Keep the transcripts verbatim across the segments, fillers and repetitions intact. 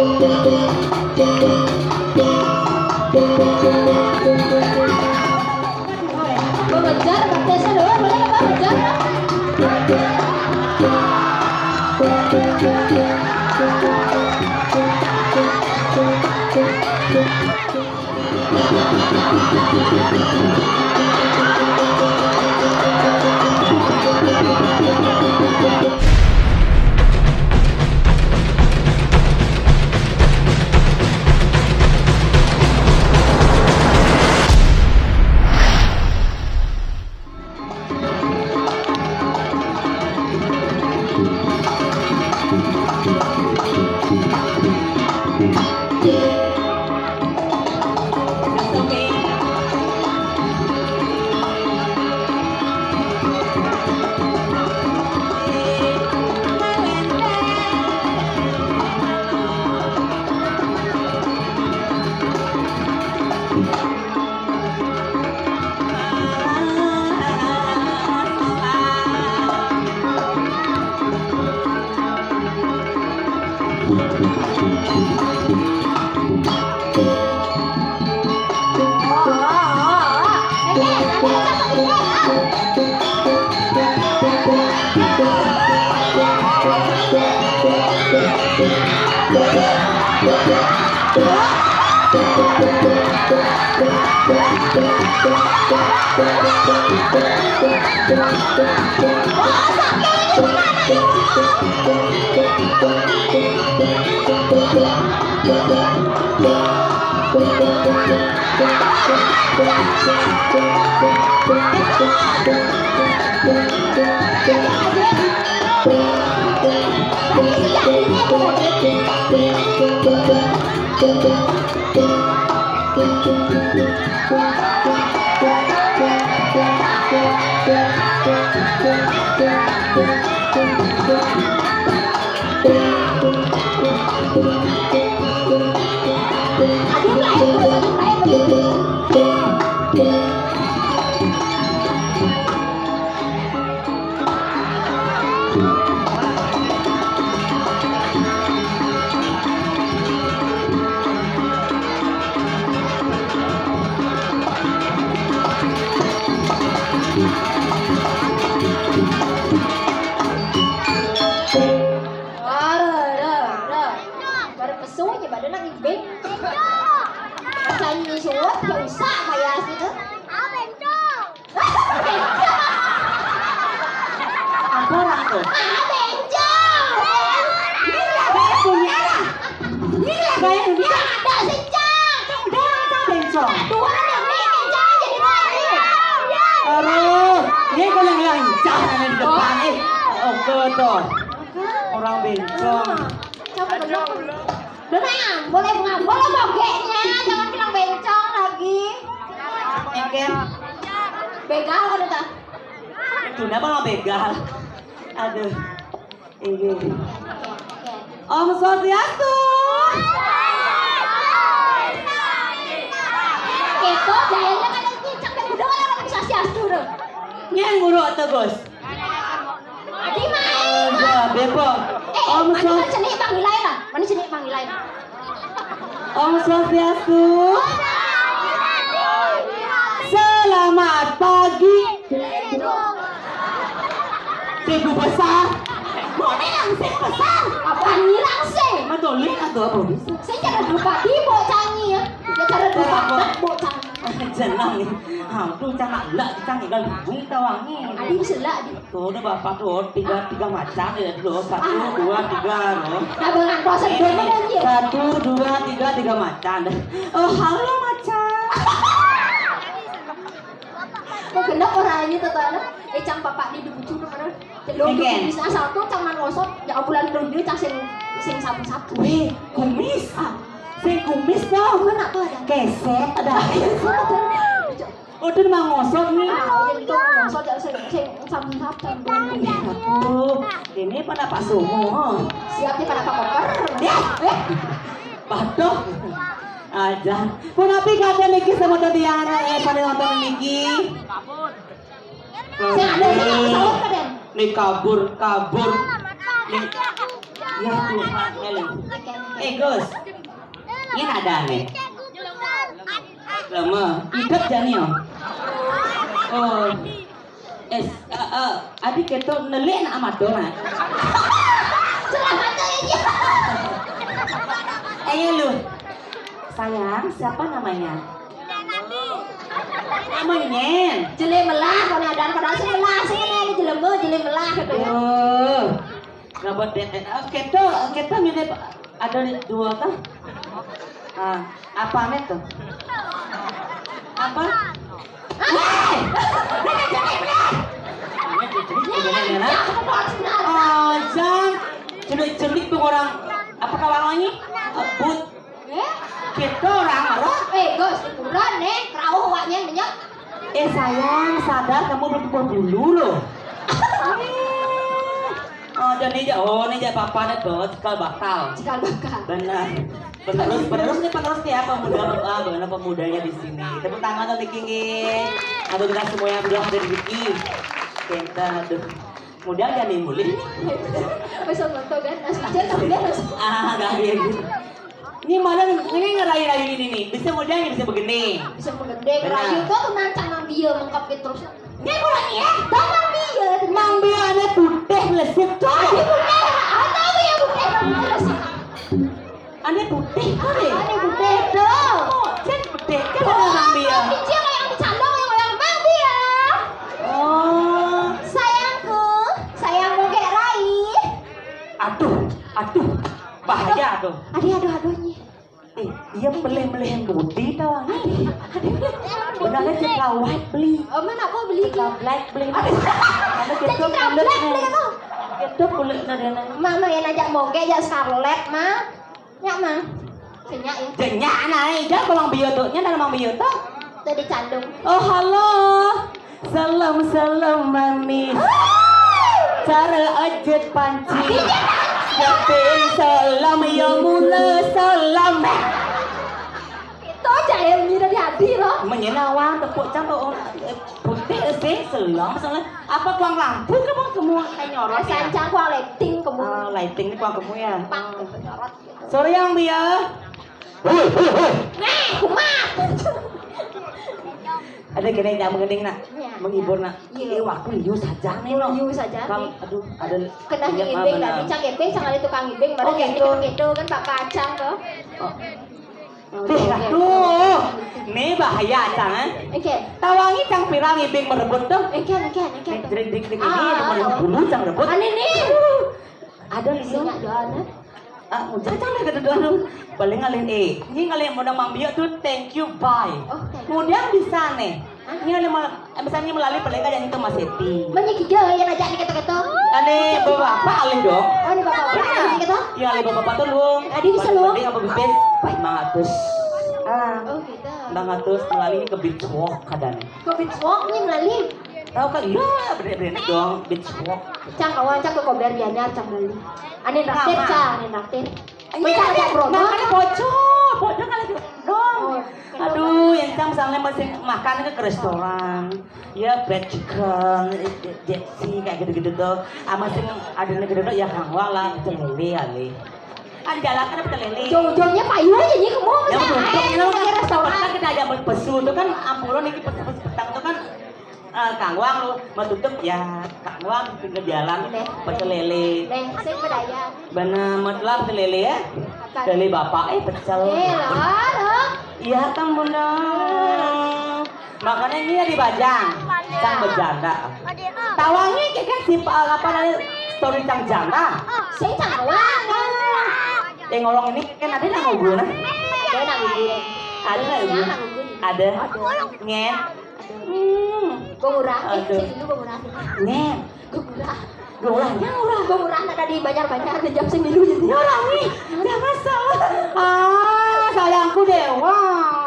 Mengejar, Pak Desa, loh, boleh, Pak, mengejar, Pak. Ora, ora, ora. Baru pesu aja badan lagi beng. Macam ni suap, ya usah kayak situ. Aku orang tuh. Ah, bencong. Ini lah bencong, ya lah. Ini lah bencong. Ada sejak. Udah, macam bencong. Dua ada bencong jadi mati. Aduh, ini kalau yang lancah ada di depan, eh. Oke tuh. Orang bencong. Coba dulu. Udah, nah, boleh ngambol lah bogeknya, jangan bilang bencong lagi. Oke. Begal kan, tah? Itu kenapa nggak begal? Aduh. Ini. Om Swastiastu. Itu gayanya kan yang cicak dan udah orang Swastiastu tuh. Nyang buruk tuh, Gus. Adi main. Iya, bebok. Eh, Om mana Swas- mana cenik panggilan lah? Mana cenik panggilan? Om Swastiastu. Selamat pagi. Ibu besar. Mau yang sing besar. Apa ngilang sih? Madolin atau apa bisa? Saya cara lupa di bocah ni ya. Dia cara lupa bocah. Jenang ni. Aduh, cang lak, cang tinggal hubung tawangi. Adi bisa lak, Adi. Tuh, udah bapak tuh, tiga, tiga macam ya dulu. Satu, dua, tiga, loh. Nah, dengan proses ini, dulu kan, Ji? Satu, dua, tiga, tiga macam deh. Oh, halo, macam. Oh, genep orang ini tuh, tuh, eh, cang bapak di dibucu tuh, mana? Lo bisa asal tuh, cang man ngosot, ya, bulan dulu, cang sing, sing sabu-sabu. Weh, kumis. Ah. Sing kumis tuh. Mana tuh ada? Keset, ada. Udah mah ngosot nih. Ah, iya, itu ngosot ya, sing, sing sabu-sabu. Aduh, ini pada Pak Sumo. Siap nih pada Pak Koper. Ya, eh. Batuk. Aja. Punapi kadang niki sama tadi anak, eh, pada nonton niki. Sing ada, sing ada, sahur kadang. Nih kabur, kabur. Nih. Ya Tuhan, Eli. Eh, Gus. Ini ada nih. Lama. Hidup jani ya? Oh. Es, eh, eh, adik keto nelek nak amat dong, nak. Selamat tuh ya. Ayo lu. Sayang, siapa namanya? Namanya. Jele melah, kalau ada pada sih melah, sih ini jele melah, jele melah gitu ya. Oh. Robot D N A. Oh, keto, keto mirip ada dua kan? Ah, apa nih tuh? Apa? Hei! Ini jenis nih. Ini jenis nih, bener ya, nak? Oh, Jan. Jenis-jenis tuh orang. Apa kawan ini? Kebut. Eh? Kita orang apa? Eh, Gus, ukuran nih, kerauh awaknya banyak. Eh, sayang, sadar kamu belum tumbuh bulu loh. Oh, jadi aja, oh, ini aja papa nih tuh, cikal bakal. Cikal bakal. Benar. Penerus, penerus nih, penerus nih ya, pemuda, ah, benar pemudanya di sini. Tepuk tangan tuh, Niki, Niki. Aduh, kita semua yang udah ada di Niki. Kita, aduh. Mudah gak nih, mulih? Bisa foto kan, asli aja tapi kan. Ah, gak gitu. Ini malah ini ngerai-rai ini nih, bisa mudah nih, bisa begini. Bisa begini, benar. Rayu tuh tenang, cang Mang Bio, lengkap gitu terus. Ini kurang ya? Tuh Mang Bio. Mang Bio ada putih, lesit tuh. Ada putih, ada tahu ya putih, Mang Bio lesit. Ada putih tuh deh. Ada putih tuh. Oh, cek putih. Kan ada Mang Bio. Kecil kayak yang dicandong, yang, yang Mang Bio. Oh. Sayangku, sayang mau kayak Rai. Aduh, aduh, bahaya tuh. Aduh, aduh, aduh, nyi. Eh, iya meleh-meleh yang putih tau, ah. Aduh, aduh. Benar aja, cekal white beli. Oh, mana aku beli? Cekal black beli. Aduh. Karena jadi kita cekal kulit black nih. Beli tuh. Kita kulit nadana. Mama yang ajak moge, ajak Scarlett, Ma. Nyak, Ma. Senyak ya. Jenyak, nah, eh, jangan Mang Bio tuh. Nya ada Mang Bio tuh. Tuh dicandung. Oh, halo. Salam, salam manis. Cara ajet panci. Yapin salam, ya mula salam. Itu aja yang ngira di hati loh. Menyenawan tepuk cang tuh, oh, eh, putih sih, selam, selam. Apa kuang lampu ke bang semua kayak nyorot ya? Sancang kuang lighting kamu. Ah, lighting ini kuang kamu ya. Pang, nyorot. Sorry ya, Mang Bio. Hei, hei, hei. Nah, kumat. Ada gini yang mengening nak, iya, menghibur nak. Iya. Eh, waktu liu saja nih, no. Liu saja nih. Aduh, ada. Kena ngibing tadi, cang ngibing, cang ada tukang ngibing, baru oh, gitu. Gitu kan, Pak Kacang tuh. Oh. Deh, aduh, ini bahaya, Cang, eh. Oke. Tawangi Cang pira ngibing merebut tuh. Oke, oke, oke. Nih, drik, drik, drik, ah, ini, ah, dulu Cang rebut. Aneh nih. Ada nih. Banyak doang, eh. Ah, udah Cang, ada doang. Paling ngalih, eh, ini ngalih mau Mang Bio tuh, thank you, bye. Oh, thank you. Kemudian bisa nih. Hah? Ini ngalih mal-, eh, misalnya melalui paling nggak yang itu Mas Eti. Banyak juga yang ajak nih kata-kata. Aneh, bapak alih dong. Oh, ini bapak-bapak. Benar. Alih gitu? Iya, alih bapak-bapak tuh, Lung. Adi bisa, Lung. Mending apa bibit? Lima ratus. Ah. Oh, gitu. Lima ratus melalui ke Beach Walk kadang. Ke Beach Walk nih melalui. Tahu kan? Iya, bener-bener dong, Beach Walk. Cang kawan, cang ke Kober Gianyar, cang beli. Aneh traktir, nah, Cang, aneh traktir. Iya, wih, ada produk. Makanya bocor, bocor kan lagi dong. Oh, aduh, yang Cang misalnya masih makan ke, ke restoran. Ya, fried chicken, J F C, kayak gitu-gitu tuh. Ah, masih ada negeri tuh, ya, kangwa lah, pecel lele, kali. Kan jalan kan pecel lele. Ujung-ujungnya payu aja nih, kamu ya, masih betul, aja betul. Di restoran. Kan kita aja berpesu tuh kan, ampura nih, pesu-pesu petang tuh kan, eh, kangwang lu, mau tutup ya, kangwang pinggir jalan, deh, pecel lele. Deh, saya berdaya. Bener, mau telat pecel lele ya? Apa? Lele bapak, eh, pecel. Eh, lah, lah. Iya, kan, Bunda. Makanya ini ya di Bajang, sang berjanda. Tawangi kayak kan si pa-, apa namanya, story cang janda. Sing cang awang. Eh, ngolong ini kan ada nang ugu nah. Ada nang ugu. Ada nang ugu. Ada. Ngen. Hmm. Gua murah. Aduh. Sing dulu gua murah. Ngen. Gua murah. Gua murah. Gua murah, ada di banyak-banyak, ada jam sembilu jadi. Ya orang nih. Jangan masalah. Ah, sayangku Dewa.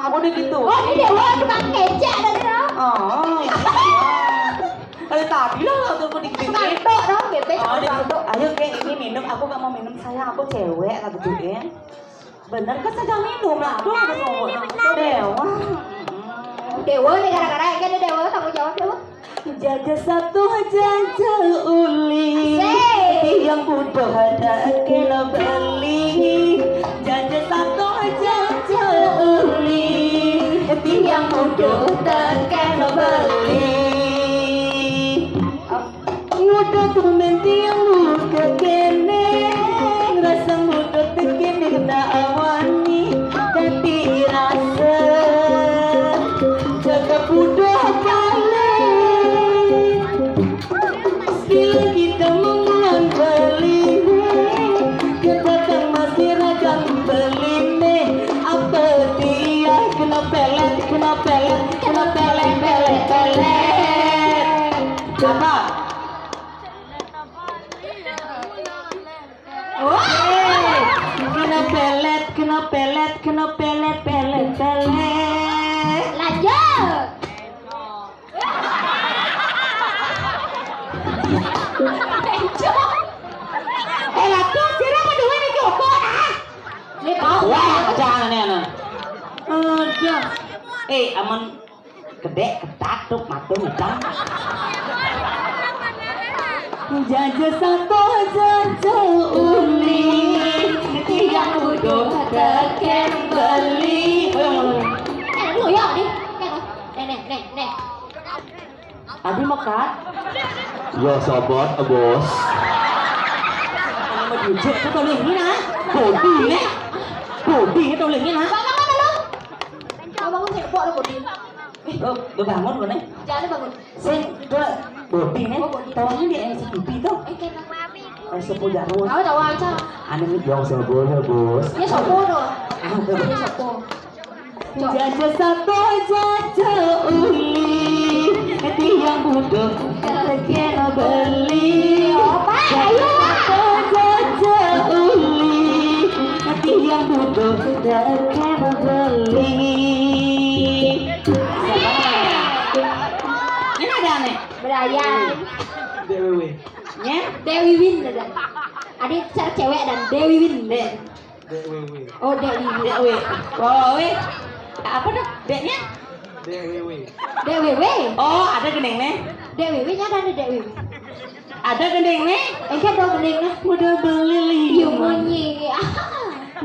Aku udah gitu. Oh, ini Dewa tukang kecek tadi, loh. Oh, iya. Kalau tadi lah, waktu aku di Tukang tok, dong, bebek. Oh, dia gitu. Ayo, Kek, ini minum. Aku gak mau minum, sayang. Aku cewek, kata Juin. Bener kan, saya minum lah. Aduh, ada songkok. Dewa. Dewa nih, gara-gara ini Dewa tanggung jawab, Dewa. Jaja satu, jaja uli. Asik. Yang butuh ada kena beli. Tekan beli. Nguda tumben tiang nguda kene, rasa nguda tekene kena awani, tapi rasa jaga buda balik. Bila kita mengulang beli, kita kan masih ragang beli nih. Apa dia kena pelet, kena pelet, kena pelet, pelet, pelet. Apa? Woi, kena pelet, kena pelet, kena pelet, pelet, pelet. Lanjut. Eh, lah tuh, sira mah duwe iki opo, ah? Ini bau. Wah, jangan ya, nah. Ada. Eh, aman kedek, ketat, tuh, matung, hitam. Jaja sato, jaja uli, tiang butuh teken beli. Eh, lu ya, nih. Eh, nih, nih, nih. Abi mekat. Ya, sobat, bos. Anu mau jujur, tuh tuh ini nah. Bodi nih. Bodi nih tuh ini nah. Bang, apa lu? Abang sih, kok lu bodi? Oh, lu bangun lu nih. Jangan bangun. Sing, tuh, bodi nih. Oh, bodi. Tahu ini di N C T V tuh. Eh, kayak apa? Eh, sepuluh jarum. Tahu, tahu aja. Anu nih, yang sepuluh, bos. Ya, sepuluh tuh. Ah, tuh. Ya, sepuluh. Jaja sato, jaja uli, tiang butuh, kena beli. Apa? Jaja Ayo. Sato, jaja uli, tiang butuh, kena beli. Ini ada nih. Brian. Dewi. Ya? Dewi Win ada. Ada cewek dan Dewi Win. Dek. Dek Wewe. Oh, Dek Wewe. Dek Wewe. Oh, Wewe. Apa tuh? Deknya? Dek Wewe. Dek Wewe. Oh, ada gending nih. Dek Wewe nya ada nih, Dek Wewe. Ada gending nih. Enggak ada gending nih. Udah beli liu. Iya, munyi.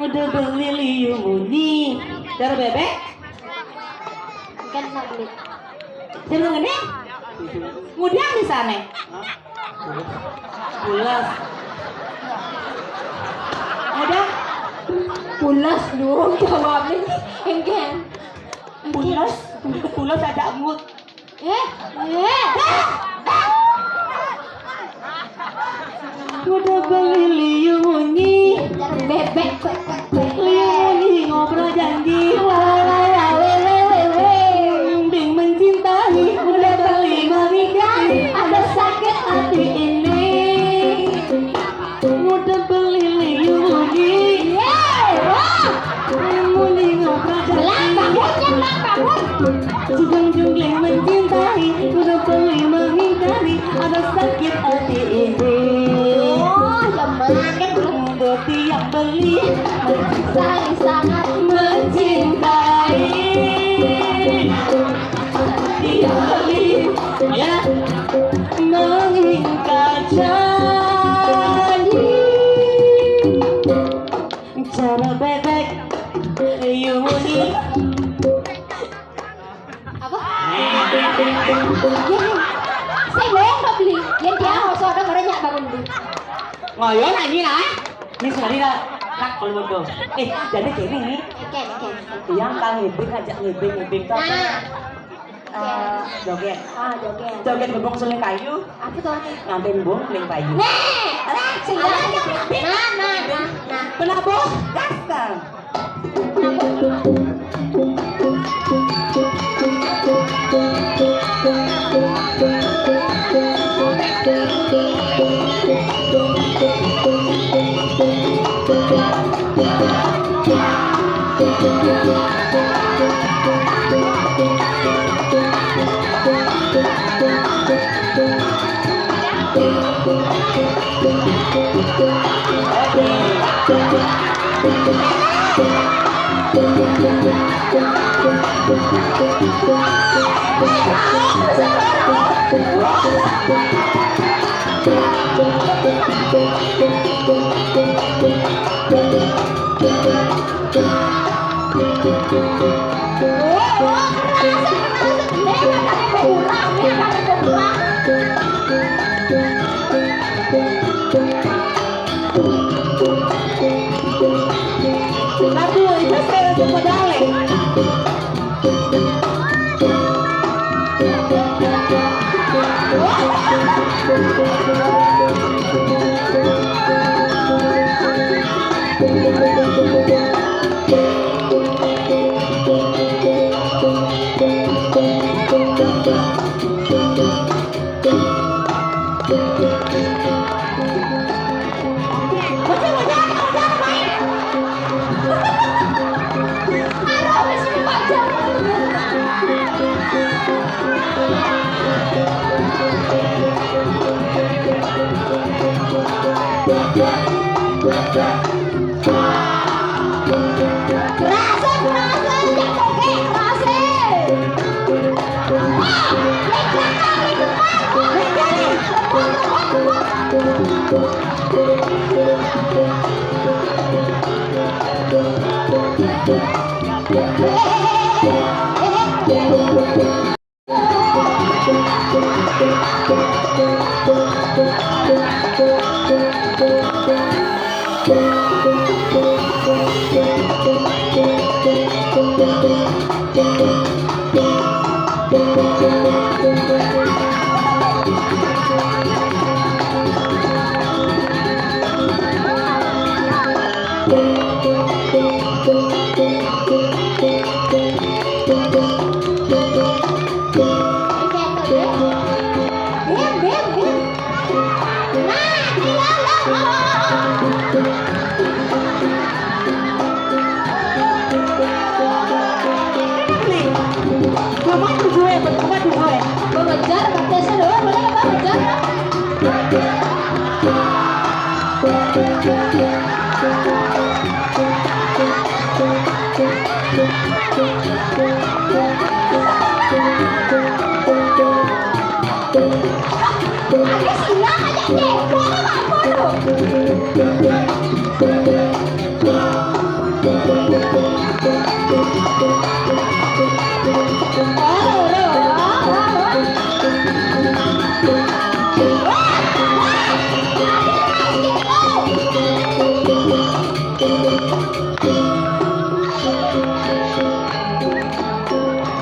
Udah beli liu munyi. Darah bebek? Enggak ada beli. Jeneng ini? Ngudiang di sana. Pules. Ngudiang? Pules lu jawabnya. Engken. Pules, pules ada ngut. Eh, eh. Udah beli liu munyi. Bebek. Liu munyi ngobrol janji. Wah, wah, wah, wah, wah, wah, wah. Ding mencintai. Udah beli menikahi. Ada sakit hati ini. Udah beli liu munyi. Yeay, wah. Liu munyi ngobrol janji. Lah, bangun, Jen, Bang, bangun. Jujung jungling mencintai, udah beli mengingkari, ada sakit hati ini. Oh, ya makan. Udah tiang beli, mencintai, sangat mencintai. Tiang beli, ya, mengingkar janji. Cara bebek, you money. Apa? Sing goyang to beli. Yen dia ngosok ada merenya bangun dulu. Ngoyo nyanyi lah. Ini sekali lah. Nak kalau mau. Eh, jadi gini nih. Oke, oke. Yang kang ngibing ngajak ngibing ngibing to. Nah. Eh, joget. Ah, joget. Joget bebong suling kayu. Apa tuh? Ngantin bong suling kayu. Nih, sing nah, nah, nah, nah. Pernah bos? Gas kan?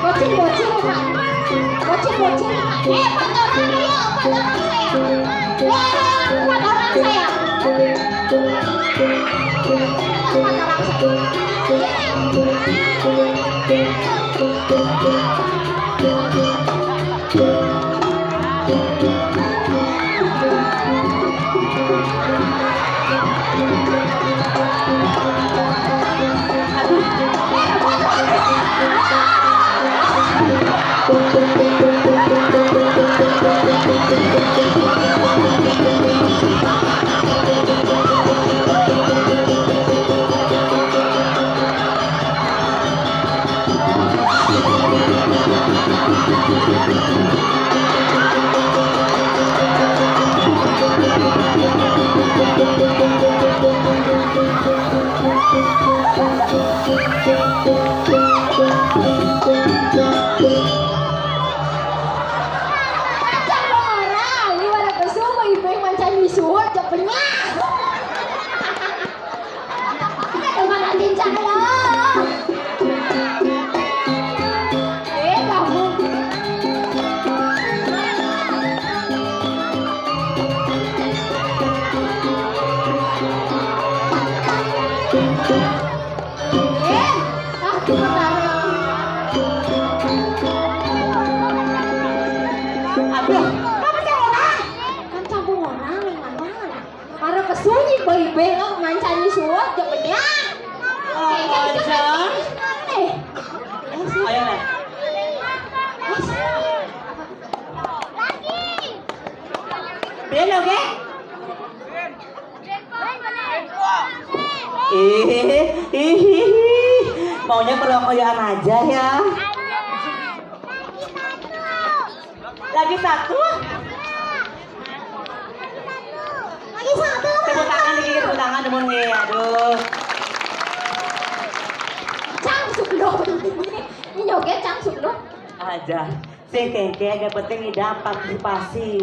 Bocil, bocil, Kak. Bocil, bocil, Kak. Eh, empat orang, ayo, empat orang saya. Eh, empat orang saya. Empat orang saya. Ora, ini pada pesuma, ibu yang mancan misuwut, gak penyah. Teman anjing cakep. Eh, kamu. Eh, ah, sebentar. Aduh, kamu sih orang? Kan kamu orang yang mana? Para pesunyi bayi bengok mancanyi suwet, jawabnya. Oh, eh, eh, aja. Eh. Ayo, Nek. Belo, oke? Ih, ih, ih, ih. Maunya kerokokan aja ya. Lagi satu. Lagi satu. Tepuk tangan dikit, tepuk tangan, demen nih. Aduh. Cang sebelum. Ini joget cang sebelum. Aja. Sing kengke, yang penting ngidam, partisipasi.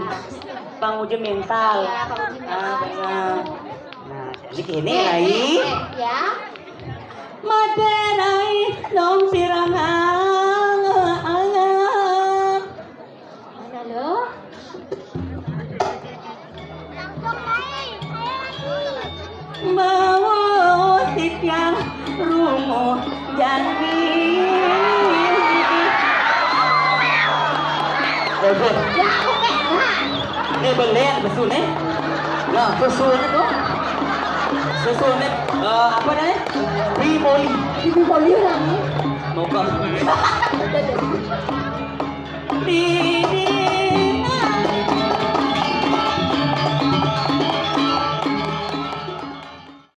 Panguji mental. Iya, panguji mental. Ah, benar. Nah, jadi gini, eh, Rai. Eh, eh, ya. Made Rai, nom pirang anget. Mana lo? Bawa titiang rumuh jandi. Eh, Bun. Ya, oke, nah. Ini belen, besu nih. Nah, besu ini tuh. Besu ini, eh, apa namanya? Bimoli. Bimoli lah nih. Mau kok. Di, di,